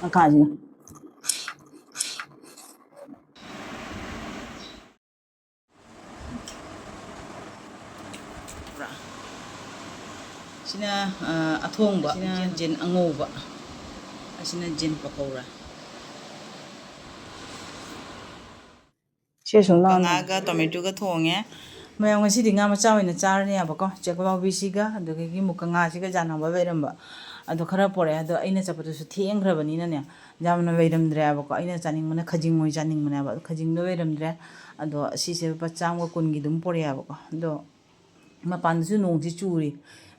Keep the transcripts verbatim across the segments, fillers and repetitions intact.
ꯉꯥꯈꯥꯁꯤꯒ꯫ ꯁꯤꯅ, ꯑ, ꯑꯊꯣꯡꯕ, ꯁꯤꯅ ꯌꯦꯟ ꯑꯉꯧꯕ, ꯑꯁꯤꯅ ꯌꯦꯟ ꯄꯀꯧꯔꯥ꯫ ꯁꯤ ꯁꯨꯝ ꯂꯥꯎꯅ꯫ ꯉꯥꯒ ꯇꯣꯃꯦꯇꯣꯒ ꯊꯣꯡꯉꯦ꯫ ꯃꯌꯥꯝ ꯉꯁꯤꯗꯤ ꯉꯥ ꯃꯆꯥ ꯑꯣꯏꯅ ꯆꯥꯔꯅꯦꯕꯀꯣ꯫ ꯆꯦꯛꯂꯥꯎꯕꯤꯁꯤꯒ ꯑꯗꯨꯗꯒꯤ ꯃꯨꯀ ꯉꯥꯁꯤꯒ ꯌꯥꯅꯕ ꯂꯩꯔꯝꯕ꯫ ꯑꯗꯣ ꯈꯔ ꯄꯣꯔꯛꯑꯦ꯫ ꯑꯗꯣ ꯑꯩꯅ ꯆꯠꯄꯗꯨꯁꯨ ꯊꯦꯡꯈ꯭ꯔꯕꯅꯤꯅꯅꯦ, ꯌꯥꯝꯅ ꯂꯩꯔꯝꯗ꯭ꯔꯦꯕꯀꯣ꯫ ꯑꯩꯅ ꯆꯥꯅꯤꯡꯕꯅ ꯈꯖꯤꯡ ꯑꯣꯏ ꯆꯥꯅꯤꯡꯕꯅꯦꯕ꯫ ꯑꯗꯣ ꯈꯖꯤꯡꯗꯣ ꯂꯩꯔꯝꯗ꯭ꯔꯦ꯫ ꯑꯗꯣ ꯁꯤꯁꯦ ꯂꯨꯄꯥ ꯆꯥꯝꯃꯒ ꯀꯨꯟꯒꯤ ꯑꯗꯨꯝ ꯄꯣꯔꯛꯑꯦꯕꯀꯣ꯫ ꯑꯗꯣ ꯃꯄꯥꯟꯗꯁꯨ ꯅꯣꯡꯁꯤ ꯆꯨꯔꯤ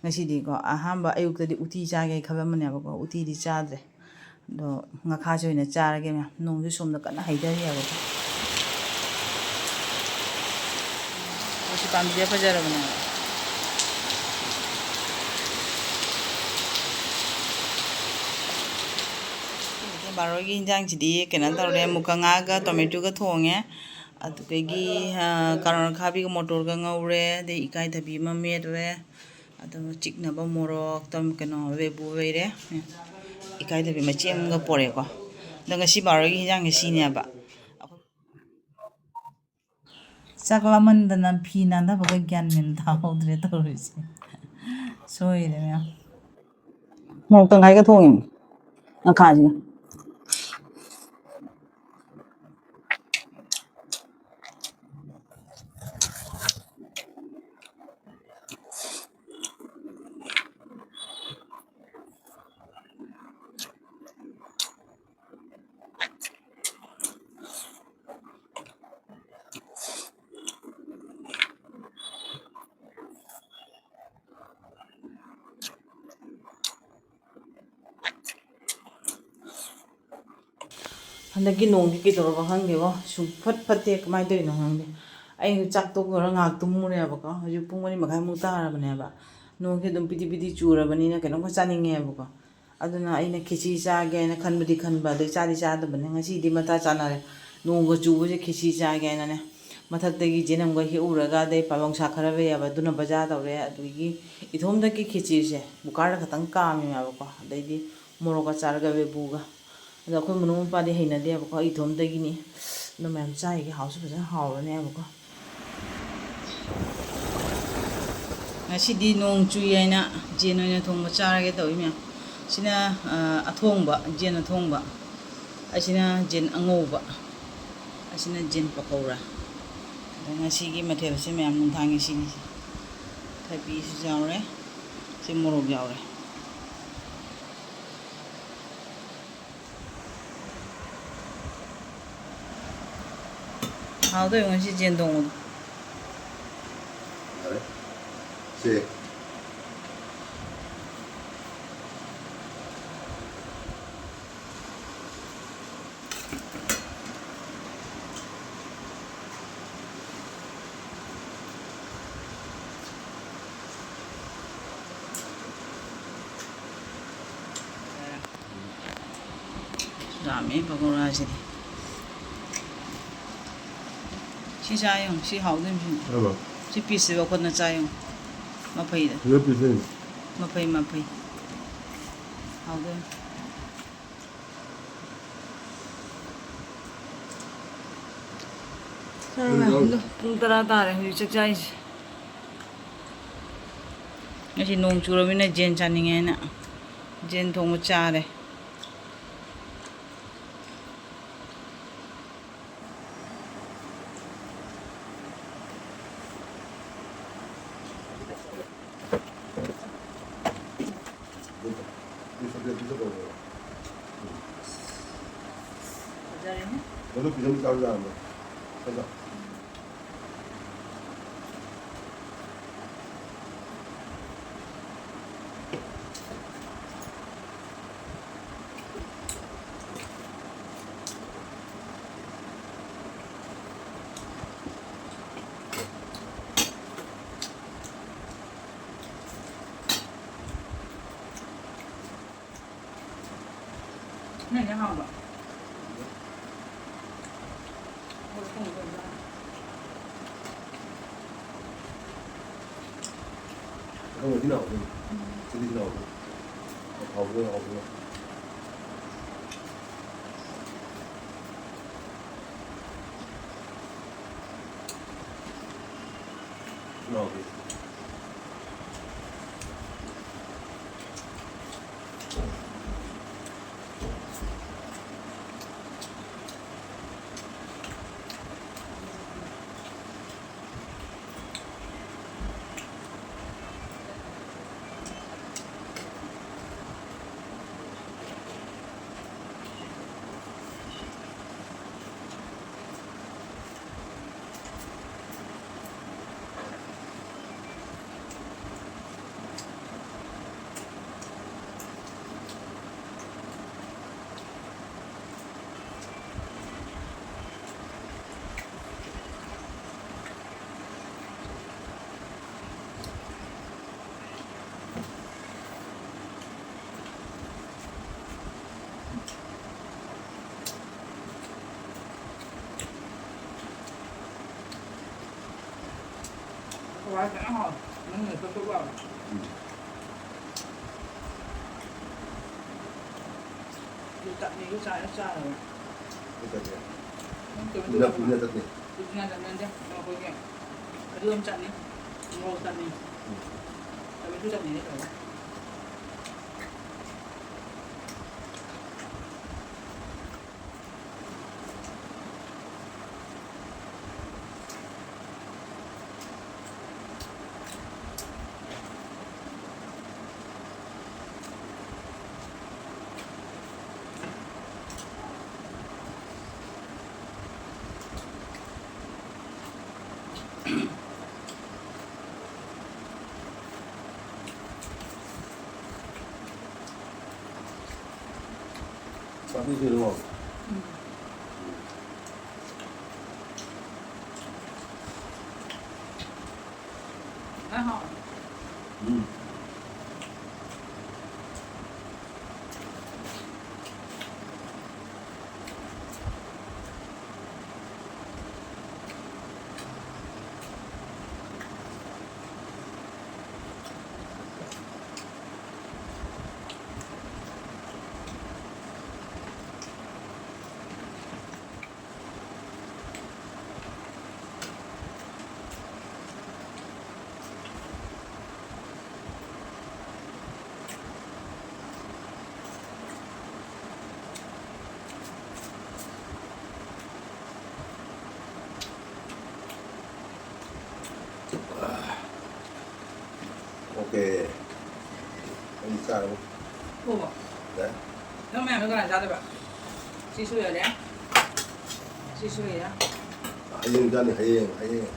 ꯉꯁꯤꯗꯤꯀꯣ꯫ ꯑꯍꯥꯟꯕ ꯑꯌꯨꯛꯇꯗꯤ ꯎꯇꯤ ꯆꯥꯒꯦ ꯈꯜꯂꯝꯕꯅꯦꯕꯀꯣ, ꯎꯇꯤꯗꯤ ꯆꯥꯗ꯭ꯔꯦ꯫ ꯑꯗꯣ ꯉꯥꯈꯥꯁꯦ ꯑꯣꯏꯅ ꯆꯥꯔꯒꯦ ꯃꯌꯥꯝ꯫ ꯅꯣꯡꯁꯦ ꯁꯣꯝꯗ ꯀꯟꯅ ꯍꯩꯊꯔꯤꯑꯕꯀꯣ꯫ ꯃꯁꯤ ꯄꯥꯝꯕꯤꯁꯦ ꯐꯖꯔꯕꯅꯦꯕ꯫ ꯕꯥꯔꯣꯏꯒꯤ ꯏꯟꯖꯥꯡꯁꯤꯗꯤ ꯀꯩꯅꯣ ꯇꯧꯔꯦ, ꯃꯨꯀ ꯉꯥꯒ ꯇꯣꯃꯦꯇꯣꯒ ꯊꯣꯡꯉꯦ꯫ ꯑꯗꯨꯗꯒꯤ, ꯑ, ꯀꯥꯔꯣꯠ ꯑꯈꯥꯕꯤꯒ ꯃꯣꯇꯣꯔꯒ ꯉꯧꯔꯦ꯫ ꯑꯗꯩ ꯏꯀꯥꯏꯊꯕꯤ ꯑꯃ ꯃꯦꯠꯂꯦ꯫ ꯑꯗꯨꯒ ꯆꯤꯛꯅꯕ ꯃꯣꯔꯣꯛ, ꯇꯝ-, ꯀꯩꯅꯣ, ꯂꯦꯕꯨ ꯂꯩꯔꯦ꯫ ꯏꯀꯥꯏꯊꯕꯤ ꯃꯆꯦꯠ ꯑꯃꯒ ꯄꯣꯔꯛꯑꯦꯀꯣ꯫ ꯑꯗꯣ ꯉꯁꯤ ꯕꯥꯔꯣꯏꯒꯤ ꯏꯟꯖꯥꯡꯁꯦ ꯁꯤꯅꯦꯕ꯫ ꯆꯥꯛ ꯂꯥꯝꯃꯟꯗꯅ ꯐꯤ ꯅꯥꯟꯊꯕꯒ ꯒ꯭ꯌꯥꯟ ꯃꯦꯟ ꯇꯥꯍꯧꯗ꯭ꯔꯦ ꯇꯧꯔꯤꯁꯦ꯫ ꯁꯣꯏꯔꯦ ꯃꯌꯥꯝ꯫ ꯃꯣꯔꯣꯛ ꯇꯪꯈꯥꯏꯒ ꯊꯣꯡꯉꯤꯅꯦ ꯉꯥꯈꯥꯁꯤꯒ꯫ ꯍꯟꯗꯛꯀꯤ ꯅꯣꯡꯗꯤ ꯀꯩꯗꯧꯔꯕ ꯈꯪꯗꯦꯕꯣ, ꯁꯨꯡꯐꯠ ꯐꯠꯇꯦ꯫ ꯀꯃꯥꯏꯅ ꯇꯧꯔꯤꯅꯣ ꯈꯪꯗꯦ꯫ ꯑꯩ ꯆꯥꯛ ꯇꯣꯛꯂꯒ ꯉꯥꯏꯍꯥꯛ ꯇꯨꯝꯃꯨꯔꯦꯕꯀꯣ, ꯍꯧꯖꯤꯛ ꯄꯨꯡ ꯃꯔꯤ ꯃꯈꯥꯏꯃꯨꯛ ꯇꯥꯔꯕꯅꯦꯕ꯫ ꯅꯣꯡꯁꯦ ꯑꯗꯨꯝ ꯄꯤꯗꯤ ꯄꯤꯗꯤ ꯆꯨꯔꯕꯅꯤꯅ ꯀꯩꯅꯣꯝꯈꯛ ꯆꯥꯅꯤꯡꯉꯦꯕꯀꯣ꯫ ꯑꯗꯨꯅ ꯑꯩꯅ ꯈꯦꯆꯤ ꯆꯥꯒꯦ ꯍꯥꯏꯅ ꯈꯟꯕꯗꯤ ꯈꯟꯕ, ꯑꯗꯩ ꯆꯥꯗꯤ ꯆꯥꯗꯕꯅꯦ꯫ ꯉꯁꯤꯗꯤ ꯃꯇꯥ ꯆꯥꯅꯔꯦ꯫ ꯅꯣꯡꯒ ꯆꯨꯕꯁꯦ ꯈꯦꯆꯤ ꯆꯥꯒꯦ ꯍꯥꯏꯅꯅꯦ꯫ ꯃꯊꯛꯇꯒꯤ ꯖꯦꯅꯝꯒ ꯍꯦꯛꯎꯔꯒ, ꯑꯗꯩ ꯄꯥꯂꯣꯡ ꯁꯥꯛ ꯈꯔ ꯂꯩꯌꯦꯕ, ꯑꯗꯨꯅ ꯕꯖꯥꯔ ꯇꯧꯔꯦ꯫ ꯑꯗꯨꯗꯒꯤ ꯏꯇꯣꯝꯗꯒꯤ ꯈꯦꯆꯤꯁꯦ ꯀꯨꯀꯔꯗ ꯈꯛꯇꯪ ꯀꯥꯝꯃꯦꯕꯀꯣ꯫ ꯑꯗꯩꯗꯤ ꯃꯣꯔꯣꯛꯀ ꯆꯥꯔꯒ ꯂꯦꯕꯨꯒ ꯑꯗꯣ ꯑꯩꯈꯣꯏ ꯃꯅꯨꯡ ꯃꯄꯥꯗꯤ ꯍꯩꯅꯗꯦꯕꯀꯣ, ꯑꯩ ꯏꯇꯣꯝꯇꯒꯤꯅꯤ꯫ ꯑꯗꯣ ꯃꯌꯥꯝ ꯆꯥꯔꯤꯒꯦ, ꯍꯥꯎꯁꯨ ꯐꯖꯅ ꯍꯥꯎꯔꯅꯦꯕꯀꯣ꯫ ꯉꯁꯤꯗꯤ ꯅꯣꯡ ꯆꯨꯏ ꯍꯥꯏꯅ ꯌꯦꯟ ꯑꯣꯏꯅ ꯊꯣꯡꯕ ꯆꯥꯔꯒꯦ ꯇꯧꯏ ꯃꯌꯥꯝ꯫ ꯁꯤꯅ, ꯑ, ꯑꯊꯣꯡꯕ, ꯌꯦꯟ ꯑꯊꯣꯡꯕ꯫ ꯑꯁꯤꯅ ꯌꯦꯟ ꯑꯉꯧꯕ꯫ ꯑꯁꯤꯅ ꯌꯦꯟ ꯄꯀꯧꯔꯥ꯫ ꯑꯗ ꯉꯁꯤꯒꯤ ꯃꯊꯦꯜꯁꯦ ꯃꯌꯥꯝ ꯅꯨꯡꯗꯥꯡꯒꯤ ꯁꯤꯅꯤ꯫ ꯊꯕꯤꯁꯨ ꯌꯥꯎꯔꯦ꯫ ꯁꯤ ꯃꯣꯔꯣꯛ ꯌꯥꯎꯔꯦ꯫ ꯍꯥꯎꯗꯣꯏ ꯉꯁꯤ ꯌꯦꯟ ꯊꯣꯡꯕꯗꯣ꯫ ꯌꯥꯔꯦ꯫ ꯁꯦ꯫ ꯌꯥꯝꯃꯦ ꯄꯀꯧꯔꯥꯁꯤꯗꯤ꯫ ꯁꯤ ꯆꯥ ꯌꯦꯡꯉꯨ, ꯁꯤ ꯍꯥꯎꯗꯣꯏꯅꯤ ꯁꯤ꯫ ꯍꯥꯎꯕ꯭ꯔꯣ? ꯁꯤ ꯄꯤꯁꯁꯦ ꯂꯧꯈꯠꯅ ꯆꯥ ꯌꯦꯡꯉꯨ꯫ ꯃꯐꯩꯗ꯫ ꯁꯤꯗ ꯄꯤꯁ ꯂꯩ꯫ ꯃꯐꯩ, ꯃꯐꯩ꯫ ꯍꯥꯎꯗꯣꯏꯅꯤ꯫ ꯆꯥꯔꯣ, ꯌꯥꯎꯗꯣ꯫ ꯄꯨꯡ ꯇꯔꯥ ꯇꯥꯔꯦ ꯍꯧꯖꯤꯛ ꯆꯥꯛ ꯆꯥꯏꯁꯦ꯫ ꯉꯁꯤ ꯅꯣꯡ ꯆꯨꯔꯃꯤꯅ ꯌꯦꯟ ꯆꯥꯅꯤꯡꯉꯦ ꯍꯥꯏꯅ ꯌꯦꯟ ꯊꯣꯡꯕ ꯆꯥꯔꯦ꯫ ꯐꯖꯔꯦꯅꯦ꯫ ꯃꯗꯨ ꯈꯤꯇꯪ ꯆꯥꯕ ꯌꯥꯔꯝꯃꯣꯏ꯫ ꯁꯤꯗ꯫ ꯅꯣꯏꯅ ꯍꯥꯎꯕ꯫ ꯑꯀꯪꯕꯗꯤ ꯍꯥꯎꯕꯅꯤ꯫ ꯎꯝ꯫ ꯁꯤꯗꯤ ꯍꯥꯎꯕꯅꯤ꯫ ꯍꯥꯎꯕꯅꯤ, ꯍꯥꯎꯕꯅꯤ꯫ ꯍꯋꯥꯏ ꯐꯖꯅ ꯍꯥꯎꯋꯦ꯫ ꯃꯅꯨꯡꯗ ꯊꯣꯠ ꯊꯣꯠ ꯂꯥꯎꯔꯒ꯫ ꯎꯝ꯫ ꯑꯗꯨ ꯆꯠꯅꯤꯗꯨ ꯆꯥꯔ ꯆꯥꯔꯕ꯫ ꯑꯗꯨ ꯆꯠꯅꯤ꯫ ꯅꯪ ꯀꯩꯅꯣ ꯄꯨꯗꯤꯅ, ꯇꯧꯔꯕ? ꯄꯨꯗꯤꯅ ꯆꯠꯅꯤ꯫ ꯄꯨꯗꯤꯅ ꯆꯠꯅꯤ ꯅꯠꯇꯦ꯫ ꯑꯩꯈꯣꯏꯒꯤ ꯑꯗꯨ ꯑꯃ ꯆꯠꯅꯤ꯫ ꯃꯣꯔꯣꯛ ꯆꯠꯅꯤ꯫ ꯎꯝ꯫ ꯇꯃꯦꯇꯣ ꯆꯠꯅꯤꯅꯦ ꯇꯧꯔꯒ꯫ ꯆꯥꯕꯤꯁꯦ ꯑꯗꯨꯝ ꯍꯥꯎꯕ꯭ꯔꯣ? ꯎꯝ꯫ ꯐꯖꯅ ꯍꯥꯎꯋꯦ꯫ ꯎꯝ꯫ ꯑꯣꯀꯦ꯫ ꯑꯩ ꯆꯥꯔꯅꯤ꯫ ꯑꯣ꯫ ꯌꯥꯏ꯫ ꯅꯪ ꯃꯌꯥꯝꯗꯣ ꯀꯅꯥ ꯆꯥꯗꯣꯏꯕ? ꯁꯤꯁꯨ ꯌꯥꯔꯦ꯫ ꯁꯤꯁꯨ ꯌꯥꯔꯦ꯫ ꯍꯌꯦꯡ ꯆꯥꯅꯤ, ꯍꯌꯦꯡ, ꯍꯌꯦꯡ꯫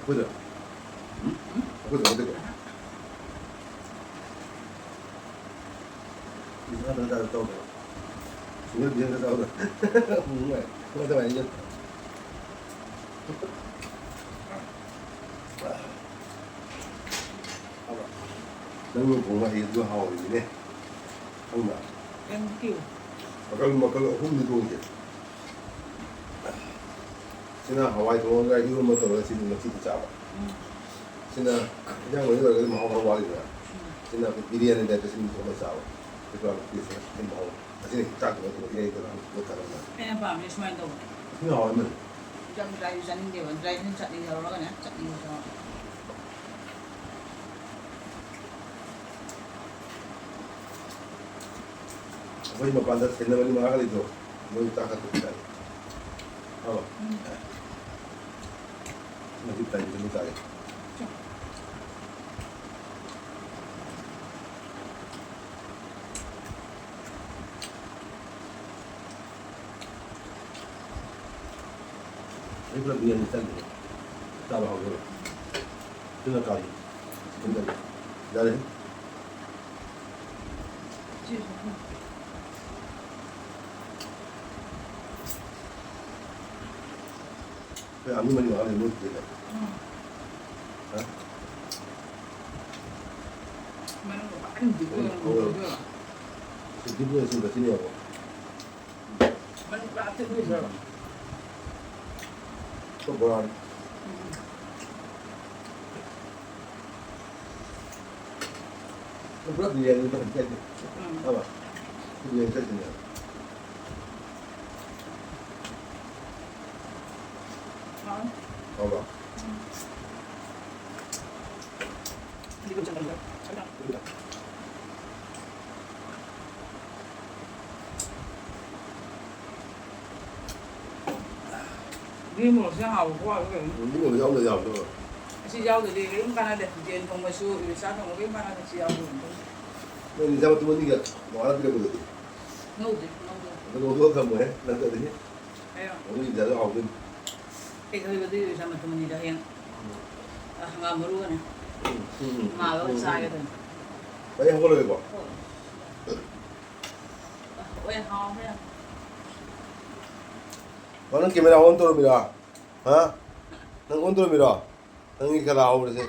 ꯑꯩꯈꯣꯏꯗ? ꯎꯝ? ꯑꯩꯈꯣꯏꯗ ꯅꯠꯇꯦꯀꯣ? ꯏꯁꯥꯗ ꯇꯧꯗꯕ꯫ ꯁꯤꯡꯒꯜ ꯄꯤꯁꯟꯗ ꯇꯧꯗꯕ꯫ ꯎꯝ, ꯍꯣꯏ꯫ ꯍꯣꯏ, ꯑꯗꯨꯃꯥꯏꯅ ꯌꯦꯡ꯫ ꯅꯪꯅ ꯊꯣꯡꯕ ꯍꯩ ꯑꯗꯨ ꯍꯥꯎꯔꯤꯅꯤꯅꯦ꯫ ꯈꯪꯕ꯭ꯔꯥ? Thank you. ꯃꯈꯜ, ꯃꯈꯜ ꯑꯍꯨꯝꯅꯤ ꯊꯣꯡꯉꯤꯁꯦ꯫ ꯁꯤꯅ ꯍꯋꯥꯏ ꯊꯣꯡꯉꯒ ꯏꯔꯣꯟꯕ ꯇꯧꯔꯒ ꯁꯤꯗꯤ ꯉꯁꯤꯗꯤ ꯆꯥꯕ꯫ ꯎꯝ꯫ ꯁꯤꯅ ꯏꯟꯖꯥꯡ ꯃꯍꯤ ꯑꯣꯏꯔꯒꯗꯤ ꯃꯍꯥꯎ ꯈꯔ ꯋꯥꯠꯂꯤꯗꯅ꯫ ꯎꯝ꯫ ꯁꯤꯅ ꯑꯩꯈꯣꯏ ꯕꯤꯔꯌꯥꯅꯤ type ꯇ ꯁꯤꯟ ꯊꯣꯡꯉ ꯆꯥꯕ꯫ ꯁꯤ ꯄꯨꯔꯥ piece ꯅꯤ꯫ ꯁꯤ ꯃꯍꯥꯎ꯫ ꯑꯁꯤꯅ ꯆꯥꯛ ꯊꯣꯡꯉ ꯊꯣꯡꯉ ꯏꯔꯩ ꯇꯧꯔꯒ ꯄꯣꯠ ꯊꯥꯗꯕ ꯃꯥꯜꯂꯦ꯫ ꯑꯩꯅ ꯄꯥꯝꯃꯤꯁꯦ ꯁꯨꯃꯥꯏꯅ ꯇꯧꯕꯅꯦ꯫ ꯁꯤꯅ ꯍꯥꯎꯔꯝꯃꯅꯤ꯫ ꯌꯥꯝ dry ꯁꯨ ꯆꯥꯅꯤꯡꯗꯦꯕ꯫ Dry ꯁꯤꯅ ꯆꯠꯅꯤꯡꯉꯦ ꯇꯧꯔꯒꯅꯦ꯫ ꯆꯠꯅꯤꯡꯉꯦ ꯇꯧꯔꯒ꯫ ꯑꯩꯈꯣꯏ ꯃꯄꯥꯟꯗ ꯁꯦꯟꯅꯕ ꯑꯅꯤ ꯃꯉꯥꯒ ꯂꯩꯇ꯭ꯔꯣ? ꯃꯣꯏ ꯆꯥꯛ ꯈꯔ ꯊꯣꯡꯕꯤꯔꯛꯑꯒꯦ꯫ ꯑꯥ꯫ ꯎꯝ꯫ ꯉꯁꯤ ꯇꯥꯏ, ꯉꯁꯤ ꯇꯥꯏ꯫ ꯆꯥ꯫ ꯑꯩ ꯄꯨꯂꯞ ꯌꯦꯟ ꯆꯪꯗ꯭ꯔꯦ꯫ ꯆꯥꯕ ꯍꯧꯔꯦ꯫ ꯁꯤꯅ ꯀꯥꯔꯤ? ꯌꯥꯔꯦ꯫ ꯑꯩꯈꯣꯏ ꯑꯅꯤ ꯃꯔꯤ ꯃꯉꯥ ꯂꯩ, ꯃꯣꯏ ꯄꯨꯈ꯭ꯔꯤꯗ꯫ ꯎꯝ꯫ ꯍꯥ? ꯃꯅꯨꯡꯗ ꯐꯖꯅ ꯗꯤꯞ ꯑꯣꯏꯅ ꯎꯝ, ꯎꯝ꯫ ꯁꯤ ꯗꯤꯞ ꯑꯣꯏꯅ ꯆꯤꯡꯈꯠꯈꯤꯅꯦꯕꯀꯣ꯫ ꯃꯅꯨꯡ ꯄꯨꯔꯥ ꯊꯤꯜꯂꯤꯗ꯭ꯔꯣ? ꯎꯝ꯫ ꯄꯨꯔꯥ ꯕꯣꯔꯥꯅꯤ꯫ ꯎꯝ꯫ ꯄꯨꯂꯞ ꯌꯦꯡꯉꯤ ꯐꯖꯅ ꯆꯠꯂꯤ꯫ ꯎꯝ꯫ ꯐꯕ? ꯌꯦꯡ ꯆꯠꯁꯤꯅꯦ꯫ ꯍꯥꯎ꯫ ꯍꯥꯎꯕ? ꯎꯝ꯫ ꯒ꯭ꯔꯤꯟ ꯃꯣꯔꯣꯛꯁꯦ ꯌꯥꯝ ꯍꯥꯎꯕꯀꯣ, ꯑꯗꯨꯒ ꯎꯝ, ꯒ꯭ꯔꯤꯟ ꯃꯣꯔꯣꯛ ꯌꯥꯎꯗ ꯌꯥꯕꯗꯣ꯫ ꯑꯁꯤ ꯌꯥꯎꯗꯗꯤ ꯀꯔꯤꯝ ꯀꯥꯟꯅꯗꯦ꯫ ꯌꯦꯟ ꯊꯣꯡꯕꯁꯨ, ꯏꯂꯤꯁꯥ ꯊꯣꯡꯕ ꯀꯔꯤꯝ ꯀꯥꯟꯅꯗꯦ, ꯑꯁꯤ ꯌꯥꯎꯗꯕꯅꯤ꯫ ꯅꯣꯏ ꯏꯂꯤꯁꯥ ꯃꯇꯨꯝ ꯑꯅꯤꯒ ꯅꯣꯡꯉꯥꯜꯂ ꯄꯤꯔꯛꯄꯗꯨꯗꯤ? ꯉꯧꯗꯦ, ꯉꯧꯗꯦ꯫ ꯑꯗꯨ ꯉꯧꯊꯣꯛꯑ ꯊꯝꯃꯣꯍꯦ, ꯅꯠꯇ꯭ꯔꯗꯤ꯫ ꯍꯥꯏꯔꯣ꯫ ꯑꯗꯨ ꯏꯂꯤꯁꯥꯗꯣ ꯍꯥꯎꯗꯣꯏꯅꯤ꯫ ꯀꯩ ꯈꯜꯂꯤꯕ ꯑꯗꯨ ꯏꯂꯤꯁꯥ ꯃꯇꯨꯝ ꯑꯅꯤꯗꯣ ꯍꯌꯦꯡ? ꯍꯪꯒꯥꯝ ꯃꯔꯨꯒꯅꯦ꯫ ꯎꯝ. ꯉꯥꯜꯂꯒ ꯆꯥꯒꯦ ꯇꯧꯅꯤ꯫ ꯑꯩ ꯍꯧꯒꯠꯂꯒꯦꯀꯣ. ꯑꯣꯏ, ꯍꯥꯎꯈ꯭ꯔꯦ ꯌꯥꯝ꯫ ꯅꯪ ꯀꯦꯃꯦꯔꯥ ꯑꯣꯟ ꯇꯧꯔꯝꯃꯤꯔꯣ? ꯍꯥ? ꯅꯪ ꯑꯣꯟ ꯇꯧꯔꯝꯃꯤꯔꯣ? ꯅꯪꯒꯤ ꯀꯅꯥ ꯍꯧꯔꯁꯦ?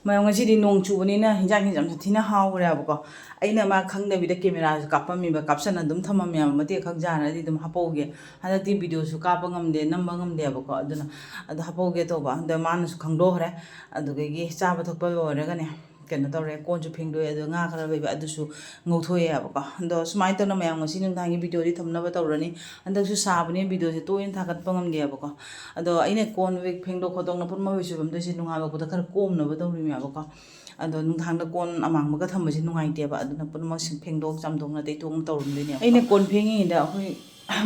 ꯃꯌꯥꯝ, ꯉꯁꯤꯗꯤ ꯅꯣꯡ ꯆꯨꯕꯅꯤꯅ ꯍꯤꯟꯖꯥꯡꯁꯦ ꯌꯥꯝ ꯁꯥꯊꯤꯅ ꯍꯥꯎꯈ꯭ꯔꯦꯕꯀꯣ꯫ ꯑꯩꯅ ꯃꯥ ꯈꯪꯗꯕꯤꯗ ꯀꯦꯃꯦꯔꯥꯁꯨ ꯀꯥꯞꯄꯝꯃꯤꯕ, ꯀꯥꯞꯁꯟꯅ ꯑꯗꯨꯝ ꯊꯝꯃꯝꯃꯦꯕ, ꯃꯇꯦꯛ ꯈꯛ ꯌꯥꯔꯗꯤ ꯑꯗꯨꯝ ꯍꯥꯞꯄꯧꯒꯦ, ꯍꯟꯗꯛꯇꯤ ꯚꯤꯗꯤꯑꯣꯁꯨ ꯀꯥꯞꯄ ꯉꯝꯗꯦ, ꯅꯝꯕ ꯉꯝꯗꯦꯕꯀꯣ, ꯑꯗꯨꯅ ꯑꯗꯨ ꯍꯥꯞꯄꯧꯒꯦ ꯇꯧꯕ꯫ ꯑꯗ ꯃꯥꯅꯁꯨ ꯈꯪꯗꯣꯛꯈ꯭ꯔꯦ꯫ ꯑꯗꯨꯗꯒꯤ ꯆꯥꯕ ꯊꯛꯄ ꯂꯣꯏꯔꯒꯅꯦ, ꯀꯩꯅꯣ ꯇꯧꯔꯦ, ꯀꯣꯟꯁꯨ ꯐꯦꯡꯗꯣꯛꯑꯦ, ꯑꯗꯣ ꯉꯥ ꯈꯔ ꯂꯩꯕ ꯑꯗꯨꯁꯨ ꯉꯧꯊꯣꯛꯑꯦꯕꯀꯣ꯫ ꯑꯗꯣ ꯁꯨꯃꯥꯏꯅ ꯇꯧꯅ ꯃꯌꯥꯝ ꯉꯁꯤ ꯅꯨꯡꯗꯥꯡꯒꯤ ꯚꯤꯗꯤꯑꯣꯗꯤ ꯊꯝꯅꯕ ꯇꯧꯔꯅꯤ꯫ ꯍꯟꯗꯛꯁꯨ ꯁꯥꯕꯅꯤꯅ ꯚꯤꯗꯤꯑꯣꯁꯦ ꯇꯣꯏꯅ ꯊꯥꯒꯠꯄ ꯉꯝꯗꯦꯕꯀꯣ꯫ ꯑꯗꯣ ꯑꯩꯅ ꯀꯣꯟ ꯋꯤꯛ ꯐꯦꯡꯗꯣꯛ ꯈꯣꯠꯇꯣꯛꯅ ꯄꯨꯝꯅꯃꯛ ꯂꯣꯏꯁꯤꯜꯂꯝꯗꯣꯏꯁꯦ ꯅꯣꯡꯉꯥꯜꯂꯛꯄꯗ ꯈꯔ ꯀꯣꯝꯅꯕ ꯇꯧꯔꯤꯅꯦꯕꯀꯣ꯫ ꯑꯗꯣ ꯅꯨꯡꯗꯥꯡꯗ ꯀꯣꯟ ꯑꯃꯥꯡꯕꯒ ꯊꯝꯕꯁꯦ ꯅꯨꯡꯉꯥꯏꯇꯦꯕ, ꯑꯗꯨꯅ ꯄꯨꯝꯅꯃꯛ ꯁꯤ ꯐꯦꯡꯗꯣꯛ ꯆꯥꯝꯊꯣꯛꯅ ꯇꯩꯊꯣꯛꯅ ꯇꯧꯔꯝꯗꯣꯏꯅꯦꯕ꯫ ꯑꯩꯅ ꯀꯣꯟ ꯐꯦꯡꯉꯤꯉꯩꯗ ꯑꯩꯈꯣꯏ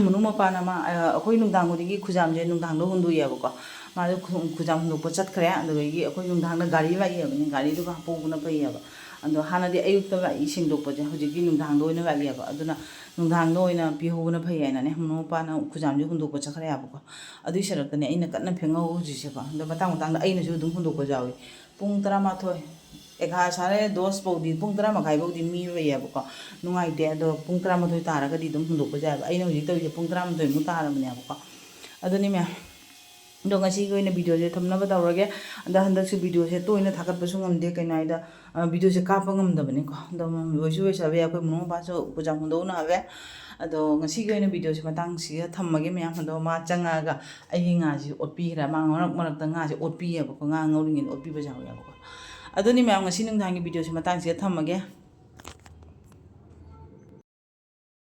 ꯃꯅꯨꯡ ꯃꯄꯥꯅ ꯃꯥ, ꯑ, ꯑꯩꯈꯣꯏ ꯅꯨꯡꯗꯥꯡ ꯈꯨꯗꯤꯡꯒꯤ ꯈꯨꯖꯥꯝꯁꯦ ꯅꯨꯡꯗꯥꯡꯗ ꯍꯨꯟꯗꯣꯛꯑꯦꯕꯀꯣ꯫ ꯃꯥꯗꯣ ꯈꯨ-, ꯈꯨꯖꯥꯝ ꯍꯨꯟꯗꯣꯛꯄ ꯆꯠꯈ꯭ꯔꯦ, ꯑꯗꯨꯗꯒꯤ ꯑꯩꯈꯣꯏ ꯅꯨꯡꯗꯥꯡꯗ ꯒꯥꯔꯤ ꯂꯥꯛꯑꯦꯕꯅꯦ, ꯒꯥꯔꯤꯗꯨꯒ ꯍꯥꯞꯄꯧꯕꯅ ꯐꯩꯌꯦꯕ꯫ ꯑꯗꯣ ꯍꯥꯟꯅꯗꯤ ꯑꯌꯨꯛꯇ ꯂꯥꯛꯏ ꯁꯦꯡꯗꯣꯛꯄꯁꯦ, ꯍꯧꯖꯤꯛꯇꯤ ꯅꯨꯡꯗꯥꯡꯗ ꯑꯣꯏꯅ ꯂꯥꯛꯑꯦꯕ, ꯑꯗꯨꯅ ꯅꯨꯡꯗꯥꯡꯗ ꯑꯣꯏꯅ ꯄꯤꯍꯧꯕꯅ ꯐꯩ ꯍꯥꯏꯅꯅꯦ, ꯃꯅꯨꯡ ꯃꯄꯥꯅ ꯈꯨꯖꯥꯝꯁꯦ ꯍꯨꯟꯗꯣꯛꯄ ꯆꯠꯈ꯭ꯔꯦ ꯍꯥꯏꯕꯀꯣ꯫ ꯑꯗꯨꯏ ꯁꯔꯨꯛꯇꯅꯦ ꯑꯩꯅ ꯀꯟꯅ ꯐꯦꯡꯍꯧ ꯍꯧꯖꯤꯛꯁꯦꯀꯣ꯫ ꯑꯗꯣ ꯃꯇꯥꯡ ꯃꯇꯥꯡꯗ ꯑꯩꯅꯁꯨ ꯑꯗꯨꯝ ꯍꯨꯟꯗꯣꯛꯄꯁꯨ ꯌꯥꯎꯏ꯫ ꯄꯨꯡ ꯇꯔꯥꯃꯥꯊꯣꯏ, ꯑꯦꯒꯥꯔꯣ, ꯁꯥꯔꯦ ꯗꯣꯁ ꯐꯥꯎꯗꯤ, ꯄꯨꯡ ꯇꯔꯥ ꯃꯈꯥꯏ ꯐꯥꯎꯗꯤ ꯃꯤ ꯂꯩꯌꯦꯕꯀꯣ, ꯅꯨꯡꯉꯥꯏꯇꯦ꯫ ꯑꯗꯣ ꯄꯨꯡ ꯇꯔꯥꯃꯥꯊꯣꯏ ꯇꯥꯔꯒꯗꯤ ꯑꯗꯨꯝ ꯍꯨꯟꯗꯣꯛꯄꯁꯨ ꯌꯥꯏꯑꯕ꯫ ꯑꯩꯅ ꯍꯧꯖꯤꯛ ꯇꯧꯔꯤꯁꯦ ꯄꯨꯡ ꯇꯔꯥꯃꯥꯊꯣꯏꯃꯨꯛ ꯇꯥꯔꯕꯅꯦꯕꯀꯣ꯫ ꯑꯗꯨꯅꯤ ꯃꯌꯥꯝ, ꯑꯗꯣ ꯉꯁꯤꯒꯤ ꯑꯣꯏꯅ ꯚꯤꯗꯤꯑꯣꯁꯦ ꯊꯝꯅꯕ ꯇꯧꯔꯒꯦ꯫ ꯑꯗ ꯍꯟꯗꯛꯁꯦ ꯚꯤꯗꯤꯑꯣꯁꯦ ꯇꯣꯏꯅ ꯊꯥꯒꯠꯄꯁꯨ ꯉꯝꯗꯦ, ꯀꯩꯅꯣ ꯍꯥꯏꯗ, ꯑ, ꯚꯤꯗꯤꯑꯣꯁꯦ ꯀꯥꯞꯄ ꯉꯝꯗꯕꯅꯤꯀꯣ꯫ ꯑꯗꯣ ꯂꯣꯏꯁꯨ ꯂꯣꯏꯁꯜꯂꯦ, ꯑꯩꯈꯣꯏ ꯃꯅꯨꯡ ꯃꯄꯥꯁꯨ ꯈꯨꯖꯥꯝ ꯍꯨꯟꯗꯣꯛꯅꯈ꯭ꯔꯦ꯫ ꯑꯗꯣ ꯉꯁꯤꯒꯤ ꯑꯣꯏꯅ ꯚꯤꯗꯤꯑꯣꯁꯦ ꯃꯇꯥꯡꯁꯤꯒ ꯊꯝꯃꯒꯦ ꯃꯌꯥꯝ꯫ ꯑꯗꯣ ꯃꯥ ꯆꯪꯉꯛꯑꯒ ꯑꯩꯒꯤ ꯉꯥꯁꯤ ꯑꯣꯠꯄꯤꯈ꯭ꯔꯦ꯫ ꯃꯥ ꯃꯔꯛ ꯃꯔꯛꯇ ꯉꯥꯁꯦ ꯑꯣꯠꯄꯤꯌꯦꯕꯀꯣ, ꯉꯥ ꯉꯧꯔꯤꯉꯩꯗ ꯑꯣꯠꯄꯤꯕꯁꯨ ꯌꯥꯎꯋꯦꯕꯀꯣ꯫ ꯑꯗꯨꯅꯤ ꯃꯌꯥꯝ, ꯉꯁꯤ ꯅꯨꯡꯗꯥꯡꯒꯤ ꯚꯤꯗꯤꯑꯣꯁꯦ ꯃꯇꯥꯡꯁꯤꯗ ꯊꯝꯃꯒꯦ꯫